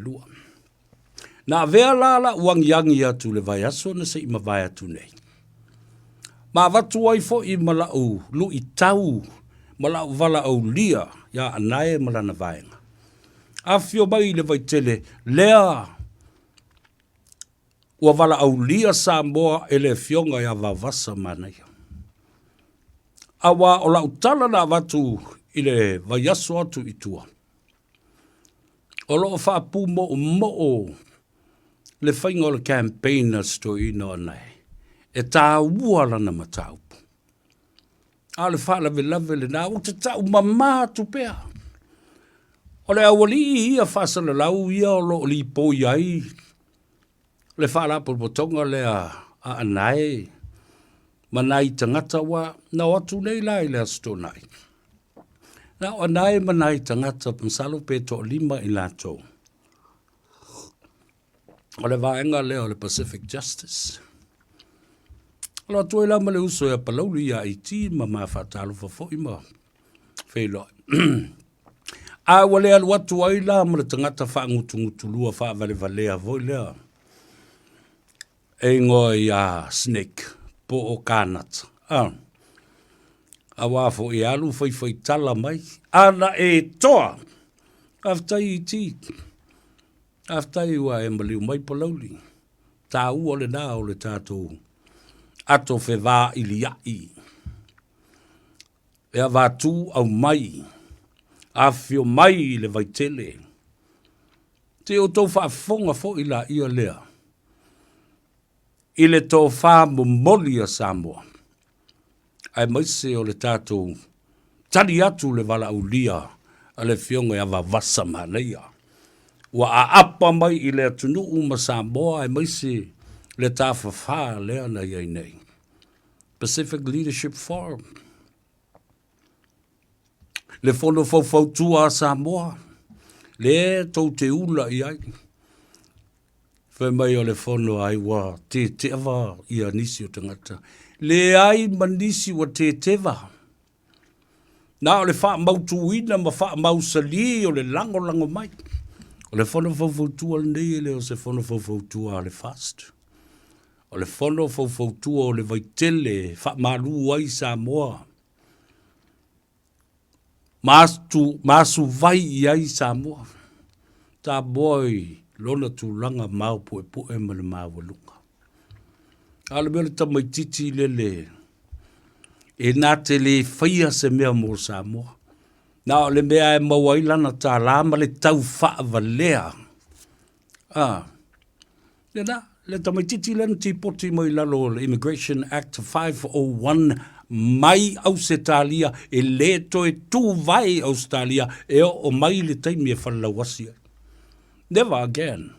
2. Na avea la la'u agiagi atu i le vaiaso na se i mavae atu nei, ma avatu ai foi ma la'u lu'itau ma la'u valaaulia iā Anae ma lana vaega. Afifio mai i le Vaitele lea ua valaaulia Samoa e le Afioga ia Vaovasa Manaia. Auā o la'u tala na avatu i le vaiaso atu i tua, O lo o faapumoomoo le faiga o le campaign a si toeaina o Anae, e taua lana mataupu. A o le faalavelave lena, ou te tau mama atu pea. O le aualii ia faasalalau ia o lo o lipoi ai le faalapotopotoga lea a Anae ma nai tagata ua na o atu nei la i le Aso Toonai. Na o Anae ma nai tagata masalo pe toalima i latou. O le vaega lea o le Pacific Justice. Alo atu ai la ma le uso ia Palauli ia IT ma ma faatalofa foi ma feiloai. A ua le alu atu ai la ma le tagata faagutugutulua faavalevalea foi lea e igoa ia Snake po o Kanata. Ah. Auā foi e alu faifaitala mai, ana e toa! Faafetai IT. Faafetai ua e maliu mai Palauli. Taua lena o le tatou ato fevailia'i. E avatu aumai, afifio mai i le Vaitele. Se i outou faafofoga foi laia lea i le tofa momoli a Samoa, aemaise o le tatou tali atu le valaaulia a le Afioga ia Vavasa Manaia, ua aapa mai i le atunuu ma Samoa aemaise le tafafā lea na i ai nei. Pacific Leadership Forum, le Fono Faufautua a Samoa, lea tou te ula i ai. Fai mai o le fono ai ua teteava ia nisi o tagata. Leai ma nisi ua teteva. Na o le faamautuina ma faamausalī o le lagolago mai. O le fono faufautua lenei e le o se fono faufautua a le FAST. O le fono faufautua o le Vaitele e faamalu ai Samoa ma asuvai i ai Samoa. Samoa i lona tulaga maopuepue ma le maualuga. A o le mea o le tamaitiiti lele e na te le faia se mea mo Samoa. Na o le mea e maua ai lana tālā ma le tau faavalea. Ah, Lena, le tamaitiiti lea na tipoti mai i lalo o le Immigration Act 501 mai Ausetalia e le toe tuvae Ausetalia e oo mai le taimi e falelauasi ai. Never again.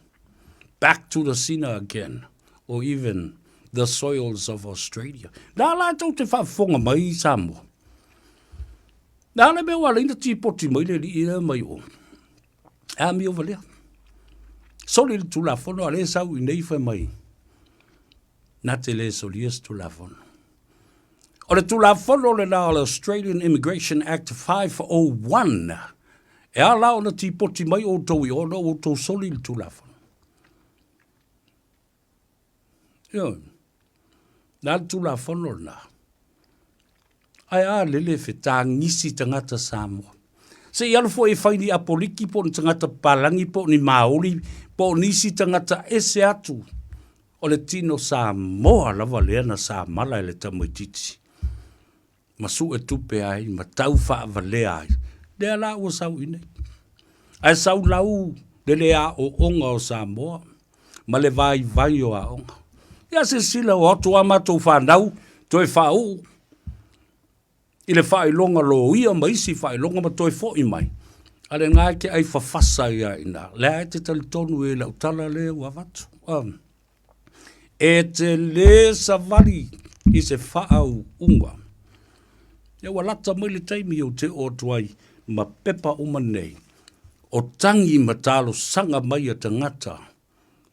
Back to the sinner again or even the soils of Australia. Na la tou te faafofoga mai i Samoa. Na le mea ua ala ai ona tipoti mai le alii lea mai o. E amio valea. Soli le Tulafono, a o lea e sau i inei fai mai, na te le solia se Tulafono. O le Tulafono lena o le Australian Immigration Act 501, e ala ona tipoti mai outou i o ona ua outou soli le Tulafono. Ioe. Na le Tulafono lena. Ae a lele fetagisi tagata Samoa. Se i alu foi e fai ni Apoliki po o ni tagata papalagi po o ni Māori po o nisi tagata ese atu o le tino Samoa lava lea na samala e le tamaitiiti ma sue tupe ai ma tau faavalea ai. Lea la ua sau i nei. Ae sau lau le le aooga o Samoa ma le vaivai o aoga. Ia silasila o atu a matou fanau toe faauu i le faailoga loia ma isi faailoga ma toe foi mai. A lena e te ai fafasa ai lava i ina. Lea e te talitonu i lau tala lea ua avatu. E te le savali i se faauuga. Ia ua lata mai le taimi ou te oo atu ai ma pepa uma nei o tagi ma talosaga mai a tagata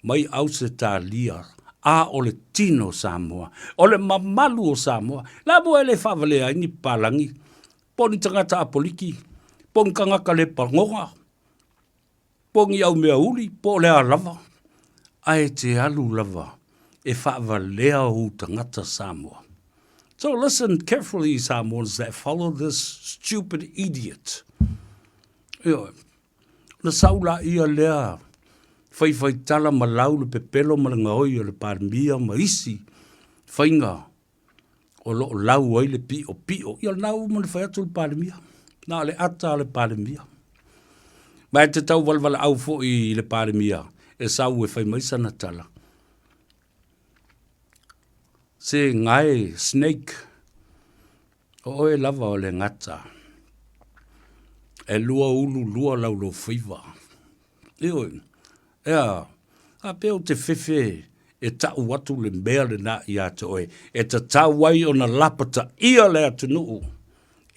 mai Ausetalia, a o le tino o Samoa, o le mamalu o Samoa. La mua e le faavalea ai ni papalagi, po o ni tagata Apoliki, po o ni tagata le pagoga, Po o ni au mea uli, po o le a lava, ae e te alu lava e faavalea ou tagata Samoa. So listen carefully Samoans that follow this stupid idiot. Ioe. Ona sau laia lea faifaitala ma lau le pepelo ma le gaoi o le Palemia ma isi faiga o lo o lau ai le piopio. Ia o lena ua uma ona fai atu le Palemia, na o le ata a le Palemia. Ma e te tau valevaleau foi i le Palemia e sau e fai mai sana tala. Se gae snake, o oe lava o le gata. E lua ulu lua lau lofaiva. Ioe, ea, a pea ou te fefe e ta'u atu le mea lena ia te oe, e tatau ai ona lapataia le atunuu,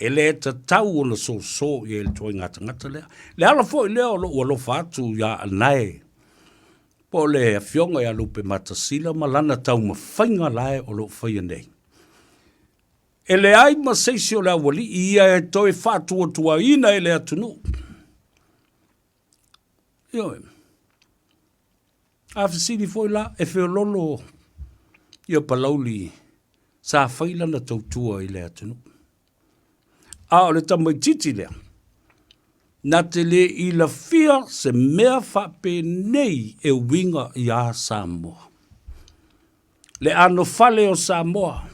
e le tatau ona soso i ai le ituaiga tagata lea. Le ala foi lea o lo'u alofa atu iā Anae, po o le Afioga ia Lupematasila ma lana taumafaiga la e o lo o faia nei. E leai ma se isi o le aualii ia e toe faatuatuaina e le atunuu. Ioe. A fesili foi la, e feololo ia Palauli sa fai lana tautua i le atunuu. A o le tamaitiiti lea, na te le ilafia se mea faapenei e uiga iā Samoa. Le anofale o Samoa,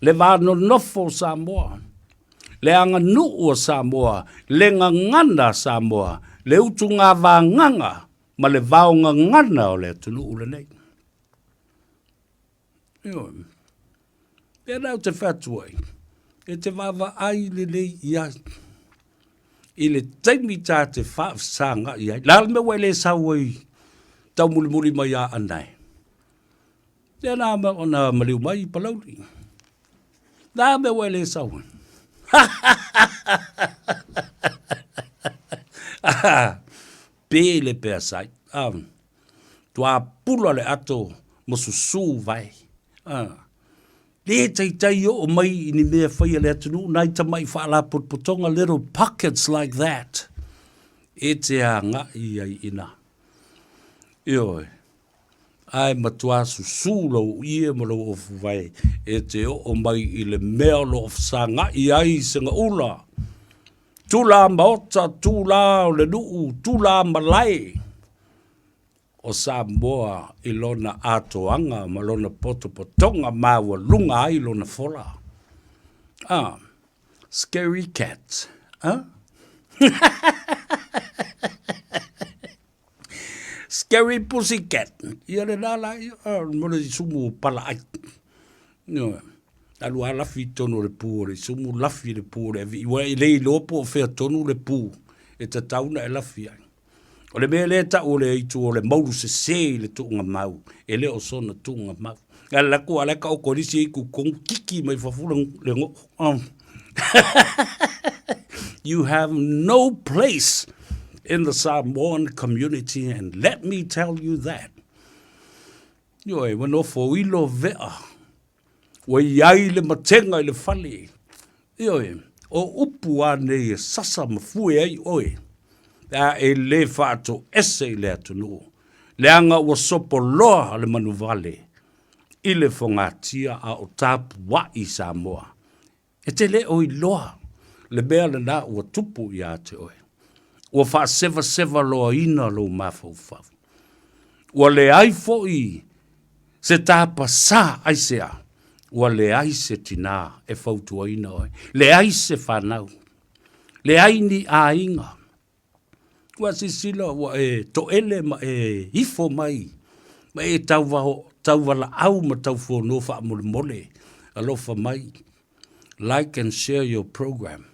le va nonofo o Samoa, le aganuu a Samoa, le gagana a Samoa, le utugavagaga ma le vaogagana o le atunuu lenei. Ioe. Lea la ou te fai atu ai, e te vaavaai lelei i ai i le taimi ta te faafesagai ai. Le a le mea ua e le sau ai taumulimuli mai ia Anae? Lea na ona maliu mai i Palauli. Na mea ua e le sau ai? Pe le peasai. Tua pula le ato ma susu vai. Le taitai oo mai i ni mea fai a le atunuu nai tamai faalapotopotoga little pockets like that e te agai ai i ina. Ioe. Ae matua susu lou ie ma lou ofuvae e te oo mai i le mea o lo o fesagai ai Segaula, tula maota, tula o le nuu, tula malae o Samoa i lona atoaga ma lona potopotoga maualuga ai lona fola. Ah, scary cat, huh? Scary pussy cat. Ia lena la ia, mo le isumu o pala ai. Ioe. Alu a lafi i totonu o le pu o le isumu, lafi i le pu o le avii. Ua e le iloa po o fea tonu le pu e tatau ona e lafi ai. O le mea lea e tau o le aitu o le maulu sese i le tuugamau, e le o sona tuugamau. A alu atu a la e taoto e le isi aitu i totonu, kiki mai fafo le goo. You have no place in the Samoan community and let me tell you that. Ioe, ua nofo ilo vea, ua i ai le matega i le fale. Ioe, o upu a nei e sasa ma fue ai oe, pe a e le faatoese i le atunuu, leaga ua sopo loa le manuvale i le fogatia a o tapuai Samoa. E te le o iloa le mea lena ua tupu ia te oe. Ua faasevaseva loaina lou mafaufau. Ua leai foi se tapasā aisea, ua leai se tinā e fautuaina oe, leai se fanau, leai ni aiga. Ua silasila ua e toele ma e ifo mai ma e tauvalaau ma taufuano faamolemole, alofa mai, like and share your program.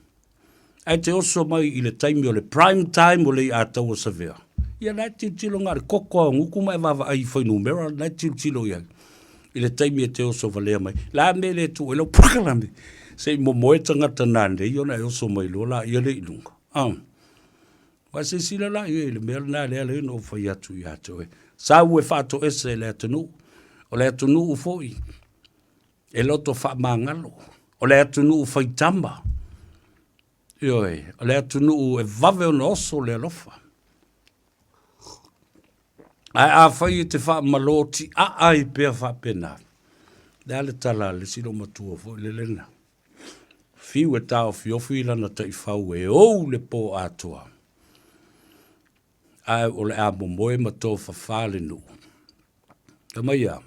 Ae te oso mai i le taimi o le prime time o Leiataua Savea, ia la e tilotilo na o le koko lava o gutu ma e vaavaai i fuainumera la e tilotilo i ai i le taimi e te oso valea mai. Le a le mea e le tuu ai lau polokalame se i momoe tagata nanei ona e oso mai loa laia lea i luga. Ua silasila la i ai i le mea lena lea ala ai ona ou fai atu ia te oe, sau e faatoese e le atunuu, o le atunuu foi e loto faamagalo, o le atunuu faitama, ioe, o le atunuu e vave ona oso le alofa. Ae afai e te faamalō tiaa ai pea faapena, le a le tala a le isi loomatua foi lele na fiu e taofiofi lana taifau e ou le pō atoa, ae o le a momoe ma tofafa le nuu. Fai mai a,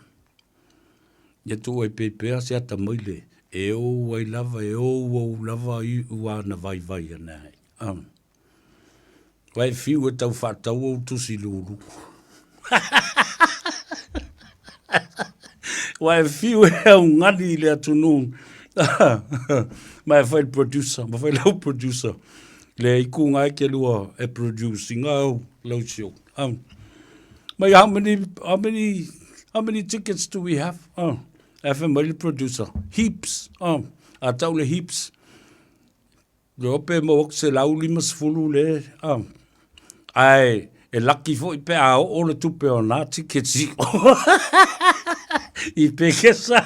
ia tuu ai pei pea se atamai le e ou ai lava, e ou ou lava i ua na vaivai ana ai. Ua e fiu e tau faatau ou tusi lulu. Ua e fiu e augani i le atunuu. Ma e fai le producer, ma fai lau producer. Le iku ngai ke lua e produce inga au lau show. Mai how many, how many, how many tickets do we have? E fai mai le producer, heaps. A tau le heaps. Iloa pe maua atu 150 le a. Ae e laki foi pe a oo le tupe o na tickets i i Pekesa.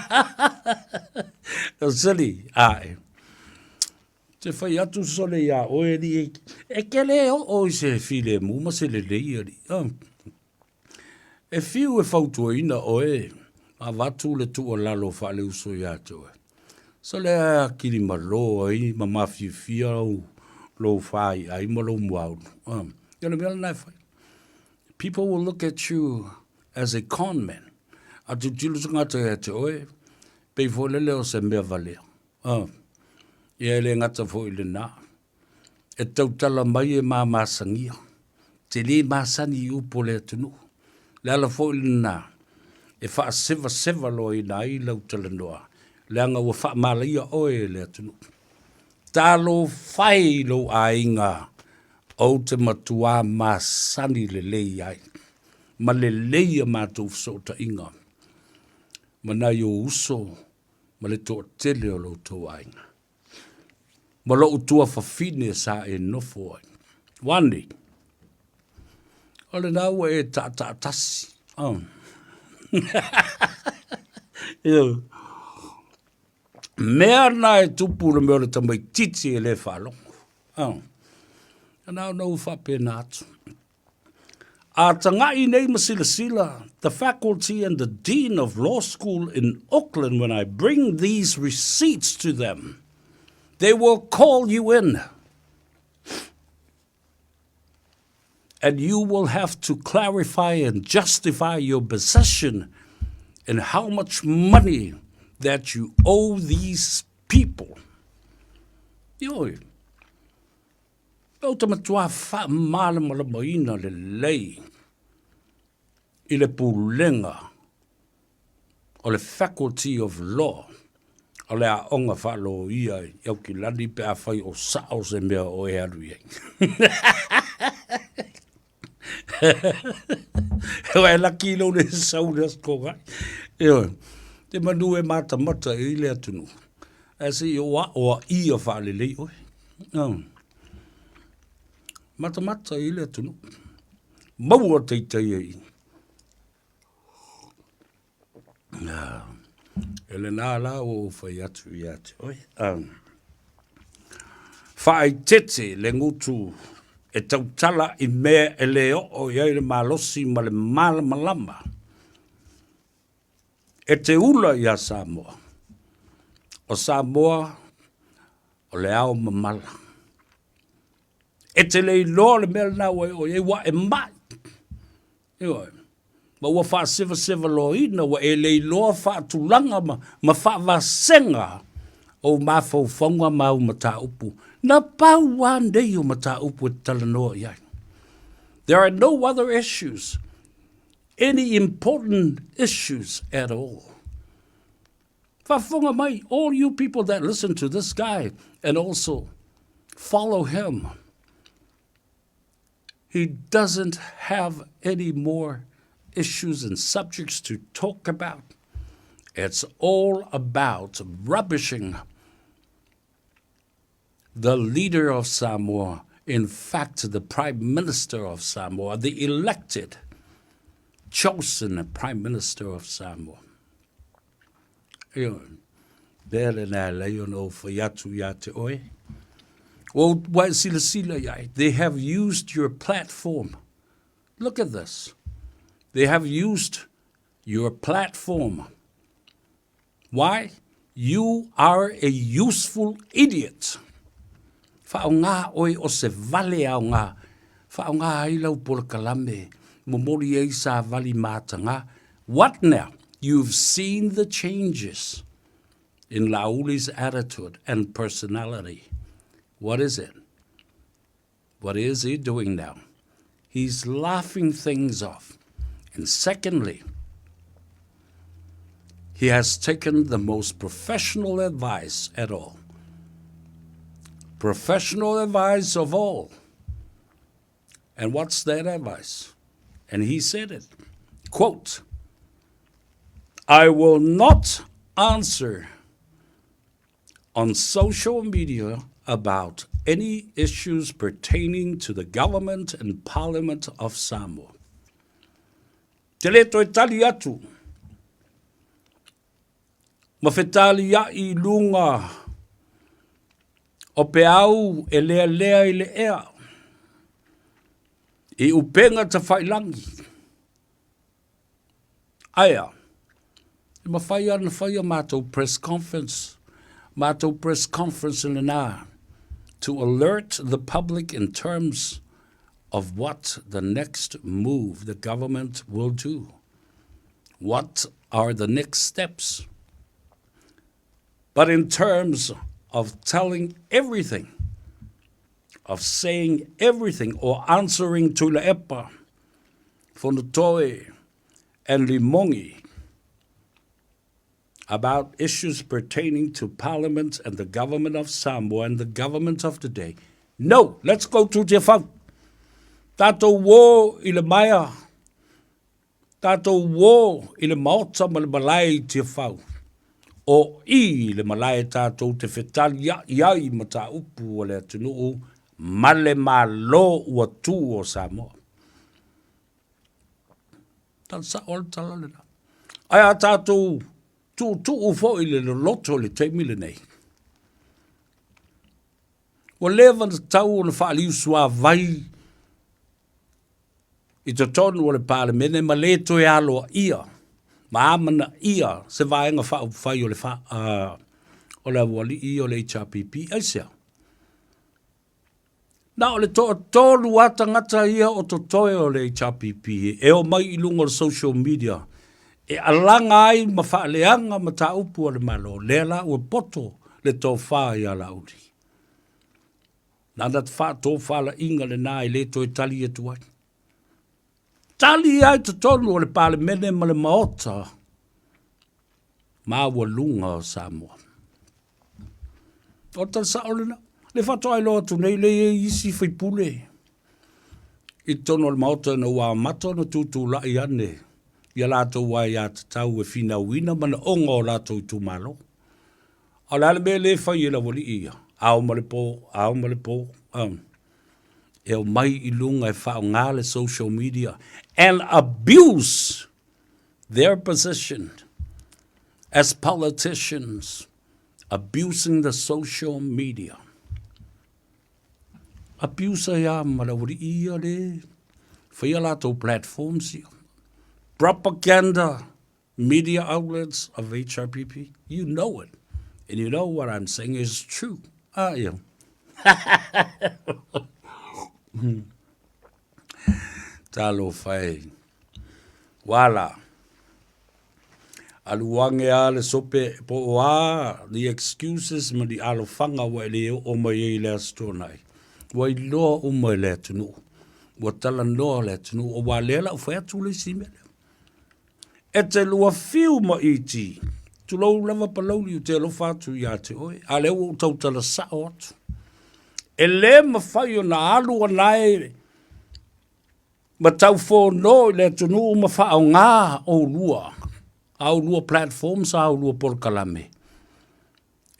O sili, ae. Te fai atu sole ia oe alii e ke le oo i se filemu ma se lelei alii. E fiu e fautuaina oe ma avatu le tuualalo faaleuso ia te oe. Sole ae akili malo ai ma mafiafia au lou fāiai ma lou muaulu. Ia o le mea lena e fai. People will look at you as a con man. A tilotilo tagata ia te oe, pei foi lele o se mea valea. Ia e le gata foi i lena. E tautala mai e mamasagia, te le masani i upu o le atunuu. Le ala foi lena e faasevaseva loaina ai lau talanoa, leaga ua faamalaia oe e le atunuu. Talofa e i lou aiga ou te matuā masani lelei ai, ma lelei a matou fesootaiga ma nai ou uso ma le toatele o lo outou aiga. Ma lou tuafafine sa e nofo ai. Ua nei, o lena ua e taataatasi. Oh. Mea na e tupu le mea o le tamaitiiti e le faalogo. Oh. Na ona ou faapena atu. A taga'i nei ma silasila, the faculty and the dean of law school in Auckland when I bring these receipts to them, they will call you in and you will have to clarify and justify your possession and how much money that you owe these people. Ioe. Ou te matua faamalamalamaina lelei i le pulega o le Faculty of Law o le aoga faaloia i Aukilani pe afai o sao se mea o e alu i ai. Ua e laki lou le sau le aso gai. Ioe, te manu e matamata i le atunuu. Ae se i o aʻoaʻia faalelei oe. Matamata i le atunuu. Maua teitei ai. E lena la ua ou fai atu ia te oe. Faaeteete le gutu e tautala i mea e le oo i ai le malosi ma le malamalama e te ula iā Samoa. O Samoa o le ao mamala. E te le iloa le mea lena ua e oo i ai, ua e mai. Ioe. Ma ua faasevaseva loaina, ua e le iloa faatulaga ma, ma faavasega ou mafaufauga ma au mataupu. Na pau lava nei o mataupu e te talanoa i ai. There are no other issues, any important issues at all. Faafofoga mai, all you people that listen to this guy and also follow him. He doesn't have any more issues and subjects to talk about. It's all about rubbishing the leader of Samoa, in fact, the Prime Minister of Samoa, the elected, chosen Prime Minister of Samoa. Ioe. Mea lena e alai ona ou fai atu iā te oe. Ua ua e silasila i ai. They have used your platform. Look at this. They have used your platform. Why? You are a useful idiot. Faaaoga oe o se vale aoga. Faaaoga ai lau polokalame, momoli ai savali mataga. What now? You've seen the changes in Lauli's attitude and personality. What is it? What is he doing now? He's laughing things off. And secondly, he has taken the most professional advice at all. Professional advice of all. And what's that advice? And he said it. Quote, I will not answer on social media about any issues pertaining to the government and parliament of Samoa. Te le toe tali atu ma fetaliai i lunga o peau e lealea i le ea i upenga tawhailangi. Aea, e mawhai lava ona fai a matou press conference, matou press conference lena to alert the public in terms of what the next move the government will do. What are the next steps? But in terms of telling everything, of saying everything or answering Tuilaepa, Fonotoe, and Limongi about issues pertaining to Parliament and the government of Samoa and the government of the day. No, let's go to Tiafau. Tātou wō i le maea, tātou wō i le maota ma le malae i Tiafau. O i le malae tātou te fetaliai ai mataupu a le atunuu ma le Malo ua tū o Samoa. Tala sao le tala lena. Ae a tātou tuutuu foi le loloto i le taimi lenei. Ua leva na tatau ona faaliu suavai i totonu o le Palemene ma le toe aloaia ma amanaia se vaega faaupufai o le, fa, uh, o le aualii o le HRPP. Aisea? Na o le toatolu lava tagata ia o totoe o le HRPP e omai i luga o le social media e alaga ai ma faaleaga mataupu a le Malo, lea la ua poto le tofa ia Laauli. Lana faatofalaiga lena e le toe tali atu ai. Tali ai totonu o le Palemene ma le Maota maualuga o Samoa. O le tala sao lena. Le faatoa iloa atu nei le i ai isi faipule i totonu o le Maota ina ua amata ona tutulai ane ia latou aiatatau e finauina manaoga o latou itumalo. A o le a le mea lea e fai e le aualii ia? Ao ma le po, ao ma le po. Um, e omai i luga e faaaoga le social media and abuse their position as politicians abusing the social media. Abuse ai a ma le aualii ia le faia latou platforms ia. Propaganda media outlets of HRPP, you know it. And you know what I'm saying is true. Ah, yeah. Talofa e. Wala. Alu ange a le sope po o a the excuses ma ni alofaga ua e le oo mai ai i le Aso Toonai. Ua iloa uma e le atunuu. Ua talanoa le atunuu auā lea la ua fai atu le isi mea lea. E te lua fiu ma iti. Tulou lava Palauli ou te alofa atu ia te oe, a lea ua ou tautala sao atu. E le mafai ona alu anae ma taufono i le atunuu ma faaaoga oulua, a oulua platforms a oulua polokalame.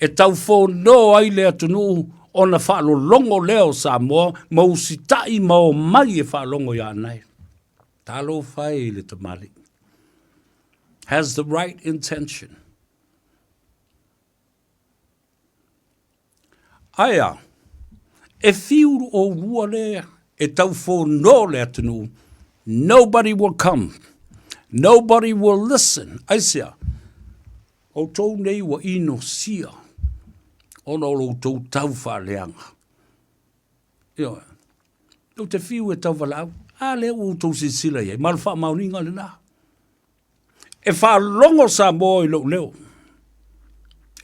E taufono ai le atunuu ona faalologo lea o Samoa ma usitai ma omai e faalogo ia anae. Talofa e i le tamalii. Has the right intention. Aea, e fiu oulua lea e taufono le atunuu, nobody will come. Nobody will listen. Aisea? Outou nei ua inosia ona o lo outou tau faaleaga. Ioe. Ou te fiu e tauvalaau. A lea ua outou silasila i ai, ma o le faamaoniga lena. E faalogo Samoa i lou leo.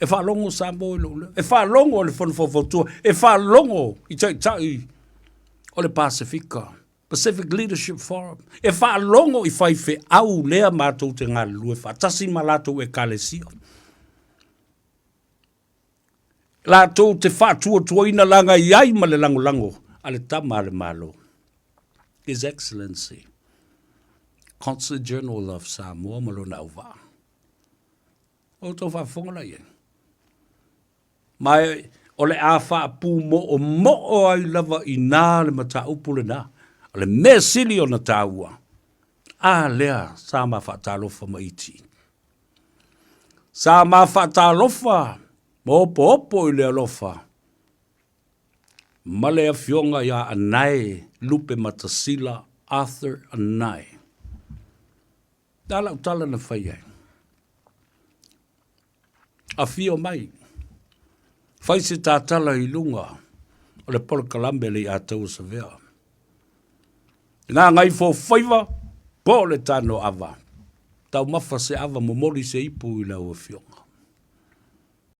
E faalogo Samoa i lou leo. E faalogo le Fono Faufautua. E faalogo i taitai o le Pasefika. Pacific Leadership Forum. E faalogo i faifeau lea matou te galulue faatasi ma latou ekalesia. Latou te faatuatuaina laga i ai ma le lagolago a le tama a le Malo. His Excellency, Consul General of Samoa ma lona auvaa. O outou faafofoga la i ai. Ma o le a faapumoomoo ai lava i ina le mataupu lena. O le mea sili ona taua, a lea sa ma faatalofa ma iti. Sa ma faatalofa ma opoopo i le alofa ma le Afioga ia Anae Lupematasila Arthur Anae. Le a lau tala na fai ai? Afio mai, fai se tatala i luga o le polokalame a le Aiataua Savea. Gagaifofaiva po o le tano ava. Taumafa se ava momoli se ipu i lau afioga.